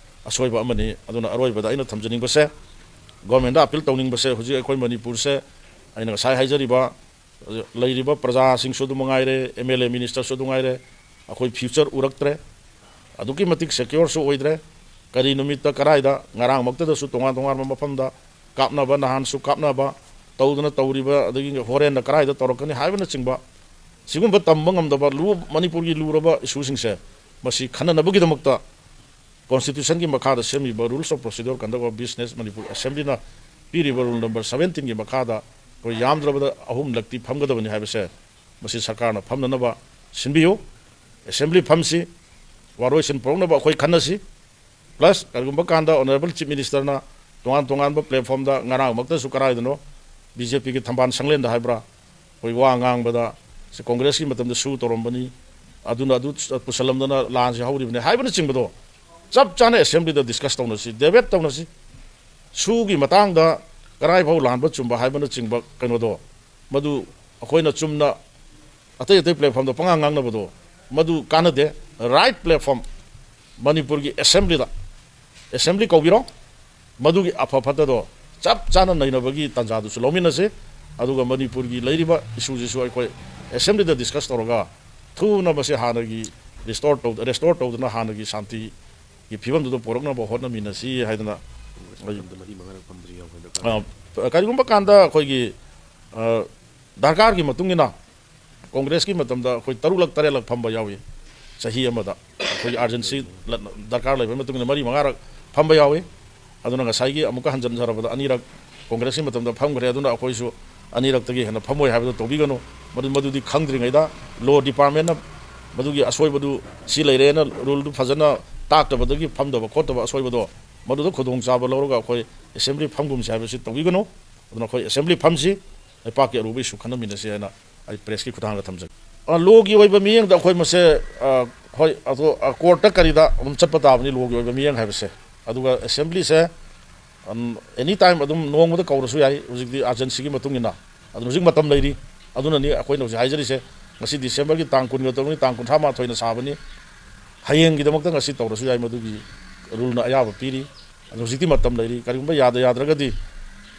ꯑꯁꯣꯏꯕ ꯑꯃꯅꯤ꯫ ꯑꯗꯨꯅ ꯑꯔꯣꯏꯕꯗ ꯑꯩꯅ ꯊꯝꯖꯅꯤꯡꯕꯁꯦ, ꯒꯣꯔꯃꯦꯟꯗ ꯑꯄꯤꯜ ꯇꯧꯅꯤꯡꯕꯁꯦ, ꯍꯧꯖꯤꯛ ꯑꯩꯈꯣꯏ ꯃꯅꯤꯄꯨꯔꯁꯦ, ꯑꯩꯅ ꯉꯁꯥꯏ ꯍꯥꯏꯖꯔꯤꯕ, ꯂꯩꯔꯤꯕ ꯄ꯭ꯔꯖꯥꯁꯤꯡꯁꯨ ꯑꯗꯨꯝ ꯉꯥꯏꯔꯦ, ꯑꯦꯝ ꯑꯦꯜ ꯑꯦ ꯃꯤꯅꯤꯁꯇꯔꯁꯨ ꯑꯗꯨꯝ ꯉꯥꯏꯔꯦ, ꯑꯩꯈꯣꯏ ꯐ꯭ꯌꯨꯆꯔ ꯎꯔꯛꯇ꯭ꯔꯦ, ꯑꯗꯨꯛꯀꯤ ꯃꯇꯤꯛ ꯁꯦꯀ꯭ꯌꯣꯔꯁꯨ ꯑꯣꯏꯗ꯭ꯔꯦ꯫ ꯀꯔꯤ ꯅꯨꯃꯤꯠꯇ ꯀꯔꯥꯏꯗ, ꯉꯔꯥꯡꯃꯛꯇꯗꯁꯨ ꯇꯣꯉꯥꯟ ꯇꯣꯉꯥꯟꯕ ꯃꯐꯝꯗ ꯀꯥꯞꯅꯕ, ꯅꯍꯥꯟꯁꯨ ꯀꯥꯞꯅꯕ ꯇꯧꯗꯅ ꯇꯧꯔꯤꯕ, ꯑꯗꯒꯤ ꯍꯣꯔꯦꯟꯅ ꯀꯔꯥꯏꯗ ꯇꯧꯔꯛꯀꯅꯤ ꯍꯥꯏꯕꯅꯆꯤꯡꯕ, ꯁꯤꯒꯨꯝꯕ ꯇꯝꯕ ꯉꯝꯗꯕ ꯂꯨ-, ꯃꯅꯤꯄꯨꯔꯒꯤ ꯂꯨꯔꯕ ꯏꯁꯨꯁꯤꯡꯁꯦ, ꯃꯁꯤ ꯈꯟꯅꯅꯕꯒꯤꯗꯃꯛꯇ ꯀꯣꯟꯁꯇꯤꯇ꯭ꯌꯨꯁꯟꯒꯤ ꯃꯈꯥꯗ ꯁꯦꯝꯃꯤꯕ Rules of Procedure Conduct of Business Manipur ꯑꯦꯁꯦꯝꯕ꯭ꯂꯤꯅ ꯄꯤꯔꯤꯕ ꯔꯨꯜ ꯅꯝꯕꯔ ꯁꯕꯦꯟꯇꯤꯟꯒꯤ ꯃꯈꯥꯗ ꯑꯩꯈꯣꯏ ꯌꯥꯝꯗ꯭ꯔꯕꯗ ꯑꯍꯨꯝꯂꯛꯇꯤ ꯐꯝꯒꯗꯕꯅꯤ ꯍꯥꯏꯕꯁꯦ, ꯃꯁꯤ ꯁꯔꯀꯥꯔꯅ ꯐꯝꯅꯅꯕ ꯁꯤꯟꯕꯤꯌꯨ꯫ ꯑꯦꯁꯦꯝꯕ꯭ꯂꯤ ꯐꯝꯁꯤ, ꯋꯥꯔꯣꯏꯁꯤꯟ ꯄꯨꯔꯛꯅꯕ ꯑꯩꯈꯣꯏ ꯈꯟꯅꯁꯤ꯫ ꯄ꯭ꯂꯁ, ꯀꯔꯤꯒꯨꯝꯕ ꯀꯥꯟꯗ ꯑꯣꯅꯔꯦꯕꯜ ꯆꯤꯐ ꯃꯤꯅꯤꯁꯇꯔꯅ ꯇꯣꯉꯥꯟ ꯇꯣꯉꯥꯟꯕ ꯄ꯭ꯂꯦꯠꯐꯣꯝꯗ, ꯉꯔꯥꯡꯃꯛꯇꯁꯨ ꯀꯗꯥꯏꯗꯅꯣ, ꯕꯤ ꯖꯦ ꯄꯤꯒꯤ ꯊꯝꯕꯥꯜ ꯁꯪꯂꯦꯟꯗ ꯍꯥꯏꯕ꯭ꯔꯥ, ꯑꯩꯈꯣꯏ ꯋꯥ ꯉꯥꯡꯕꯗ, ꯁꯤ ꯀꯣꯡꯒ꯭ꯔꯦꯁꯀꯤ ꯃꯇꯝꯗ ꯁꯨ ꯇꯧꯔꯝꯕꯅꯤ, ꯑꯗꯨꯅ ꯑꯗꯨ ꯄꯨꯁꯜꯂꯝꯗꯅ ꯂꯥꯟꯁꯤ ꯍꯧꯔꯤꯕꯅꯤ ꯍꯥꯏꯕꯅꯆꯤꯡꯕꯗꯣ ꯆꯞ ꯆꯥꯅ ꯑꯦꯁꯦꯝꯕ꯭ꯂꯤꯗ ꯗꯤꯁꯀꯁ ꯇꯧꯅꯁꯤ, ꯗꯦꯕꯦꯠ ꯇꯧꯅꯁꯤ꯫ ꯁꯨꯒꯤ ꯃꯇꯥꯡꯗ ꯀꯔꯥꯏꯐꯥꯎ ꯂꯥꯟꯕ ꯆꯨꯝꯕ ꯍꯥꯏꯕꯅꯆꯤꯡꯕ ꯀꯩꯅꯣꯗꯣ, ꯃꯗꯨ ꯑꯩꯈꯣꯏꯅ ꯆꯨꯝꯅ ꯑꯇꯩ ꯑꯇꯩ ꯄ꯭ꯂꯦꯠꯐꯣꯝꯗ ꯄꯉꯥꯡ ꯉꯥꯡꯅꯕꯗꯣ, ꯃꯗꯨ ꯀꯥꯟꯅꯗꯦ꯫ ꯔꯥꯏꯠ ꯄ꯭ꯂꯦꯠꯐꯣꯝ, ꯃꯅꯤꯄꯨꯔꯒꯤ ꯑꯦꯁꯦꯝꯕ꯭ꯂꯤꯗ, ꯑꯦꯁꯦꯝꯕ꯭ꯂꯤ ꯀꯧꯕꯤꯔꯣ, ꯃꯗꯨꯒꯤ ꯑꯐ ꯐꯠꯇꯗꯣ ꯆꯞ ꯆꯥꯅ ꯅꯩꯅꯕꯒꯤ ꯇꯥꯟꯖꯥꯗꯨꯁꯨ ꯂꯧꯃꯤꯟꯅꯁꯤ꯫ ꯑꯗꯨꯒ ꯃꯅꯤꯄꯨꯔꯒꯤ ꯂꯩꯔꯤꯕ ꯏꯁꯨꯁꯤꯁꯨ ꯑꯩꯈꯣꯏ ꯑꯦꯁꯦꯝꯕ꯭ꯂꯤꯗ ꯗꯤꯁꯀꯁ ꯇꯧꯔꯒ ꯊꯨꯅ ꯃꯁꯤ ꯍꯥꯟꯅꯒꯤ ꯔꯤꯁꯇꯣꯔ ꯇꯧ-, ꯔꯦꯁꯇꯣꯔ ꯇꯧꯗꯨꯅ ꯍꯥꯟꯅꯒꯤ ꯁꯥꯟꯇꯤꯒꯤ ꯐꯤꯕꯝꯗꯨꯗ ꯄꯨꯔꯛꯅꯕ ꯍꯣꯠꯅꯃꯤꯟꯅꯁꯤ ꯍꯥꯏꯗꯅ꯫ ꯃꯇꯝꯗ ꯃꯔꯤ ꯃꯉꯥꯔꯛ ꯐꯝꯕꯁꯨ ꯌꯥꯎꯈ꯭ꯔꯦ꯫ ꯑ, ꯀꯔꯤꯒꯨꯝꯕ ꯀꯥꯟꯗ ꯑꯩꯈꯣꯏꯒꯤ, ꯑ, ꯗꯔꯀꯥꯔꯒꯤ ꯃꯇꯨꯡ ꯏꯟꯅ ꯀꯣꯡꯒ꯭ꯔꯦꯁꯀꯤ ꯃꯇꯝꯗ ꯑꯩꯈꯣꯏ ꯇꯔꯨꯛꯂꯛ ꯇꯔꯦꯠꯂꯛ ꯐꯝꯕ ꯌꯥꯎꯏ꯫ ꯆꯍꯤ ꯑꯃꯗ ꯑꯩꯈꯣꯏꯒꯤ ꯑꯥꯔꯖꯦꯟꯁꯤ ꯂꯠ-, ꯗꯔꯀꯥꯔ ꯂꯩꯕꯒꯤ ꯃꯇꯨꯡ ꯏꯟꯅ ꯃꯔꯤ ꯃꯉꯥꯔꯛ ꯐꯝꯕ ꯌꯥꯎꯏ꯫ ꯑꯗꯨꯅ ꯉꯁꯥꯏꯒꯤ ꯑꯃꯨꯛꯀ ꯍꯟꯖꯤꯟꯖꯔꯕꯗ ꯑꯅꯤꯔꯛ ꯀꯣꯡꯒ꯭ꯔꯦꯁꯀꯤ ꯃꯇꯝꯗ ꯐꯝꯈ꯭ꯔꯦ, ꯑꯗꯨꯅ ꯑꯩꯈꯣꯏꯁꯨ ꯑꯅꯤꯔꯛꯇꯒꯤ ꯍꯦꯟꯅ ꯐꯝꯃꯣꯏ ꯍꯥꯏꯕꯗꯨ ꯇꯧꯕꯤꯒꯅꯨ꯫ ꯃꯗꯨ, ꯃꯗꯨꯗꯤ ꯈꯪꯗ꯭ꯔꯤꯉꯩꯗ ꯂꯣ ꯗꯤꯄꯥꯔꯠꯃꯦꯟꯅ ꯃꯗꯨꯒꯤ ꯑꯁꯣꯏꯕꯗꯨ ꯁꯤ ꯂꯩꯔꯦꯅ ꯔꯨꯜꯗꯨ ꯐꯖꯅ ꯇꯥꯛꯇꯕꯗꯒꯤ ꯐꯝꯗꯕ ꯈꯣꯠꯇꯕ ꯑꯁꯣꯏꯕꯗꯣ, ꯃꯗꯨꯗ ꯈꯨꯗꯣꯡꯆꯥꯕ ꯂꯧꯔꯒ ꯑꯩꯈꯣꯏ ꯑꯦꯁꯦꯝꯕ꯭ꯂꯤ ꯐꯝꯒꯨꯝꯁꯤ ꯍꯥꯏꯕꯁꯤ ꯇꯧꯕꯤꯒꯅꯨ꯫ ꯑꯗꯨꯅ ꯑꯩꯈꯣꯏ ꯑꯦꯁꯦꯝꯕ꯭ꯂꯤ ꯐꯝꯁꯤ, ꯂꯩꯄꯥꯛꯀꯤ ꯑꯔꯨꯕ ꯏꯁꯨ ꯈꯟꯅꯃꯤꯟꯅꯁꯤ ꯍꯥꯏꯅ ꯑꯩ ꯄ꯭ꯔꯦꯁꯀꯤ ꯈꯨꯠꯊꯥꯡꯗ ꯊꯝꯖꯒꯦ꯫ ꯑ, ꯂꯣꯒꯤ ꯑꯣꯏꯕ ꯃꯤꯠꯌꯦꯡꯗ ꯑꯩꯈꯣꯏ ꯃꯁꯦ, ꯑ, ꯍꯣꯏ, ꯑꯗꯣ, ꯑ, ꯀꯣꯔꯠꯇ ꯀꯔꯤꯗ ꯑꯗꯨꯝ ꯆꯠꯄ ꯇꯥꯕꯅꯤ ꯂꯣꯒꯤ ꯑꯣꯏꯕ ꯃꯤꯠꯌꯦꯡ ꯍꯥꯏꯕꯁꯦ꯫ ꯑꯗꯨꯒ ꯑꯦꯁꯦꯝꯕ꯭ꯂꯤꯁꯦ, ꯎꯝ, ꯑꯦꯅꯤ ꯇꯥꯏꯝ ꯑꯗꯨꯝ ꯅꯣꯡꯃꯗ ꯀꯧꯔꯁꯨ ꯌꯥꯏ, ꯍꯧꯖꯤꯛꯇꯤ ꯑꯥꯔꯖꯦꯟꯁꯤꯒꯤ ꯃꯇꯨꯡ ꯏꯟꯅ꯫ ꯑꯗꯨꯅ ꯍꯧꯖꯤꯛ ꯃꯇꯝ ꯂꯩꯔꯤ꯫ ꯑꯗꯨꯅꯅꯤ ꯑꯩꯈꯣꯏꯅ ꯍꯧꯖꯤꯛ ꯍꯥꯏꯖꯔꯤꯁꯦ, ꯉꯁꯤ ꯗꯤꯁꯦꯝꯕꯔꯒꯤ ꯇꯥꯡ ꯀꯨꯟꯒ ꯇꯔꯨꯛꯅꯤ, ꯇꯥꯡ ꯀꯨꯟꯊ꯭ꯔꯥ ꯃꯥꯊꯣꯏꯅ ꯁꯥꯕꯅꯤ꯫ ꯍꯌꯦꯡꯒꯤꯗꯃꯛꯇ ꯉꯁꯤ ꯇꯧꯔꯁꯨ ꯌꯥꯏ, ꯃꯗꯨꯒꯤ ꯔꯨꯜꯅ ꯑꯌꯥꯕ ꯄꯤꯔꯤ꯫ ꯑꯗꯨ ꯍꯧꯖꯤꯛꯇꯤ ꯃꯇꯝ ꯂꯩꯔꯤ꯫ ꯀꯔꯤꯒꯨꯝꯕ ꯌꯥꯗ ꯌꯥꯗ꯭ꯔꯒꯗꯤ,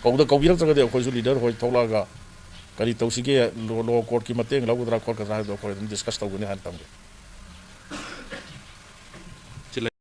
ꯀꯧꯗ ꯀꯧꯕꯤꯔꯛꯇ꯭ꯔꯒꯗꯤ ꯑꯩꯈꯣꯏꯁꯨ ꯂꯤꯗꯔ ꯍꯣꯏ ꯊꯣꯛꯂꯛꯑꯒ ꯀꯔꯤ ꯇꯧꯁꯤꯒꯦ, ꯂꯣ, ꯂꯣ ꯀꯣꯔꯠꯀꯤ ꯃꯇꯦꯡ ꯂꯧꯒꯗ꯭ꯔꯥ ꯈꯣꯠꯀꯗ꯭ꯔꯥ ꯍꯥꯏꯕꯗꯣ ꯑꯩꯈꯣꯏ ꯑꯗꯨꯝ ꯗꯤꯁꯀꯁ ꯇꯧꯒꯅꯤ ꯍꯥꯏꯅ ꯊꯝꯒꯦ꯫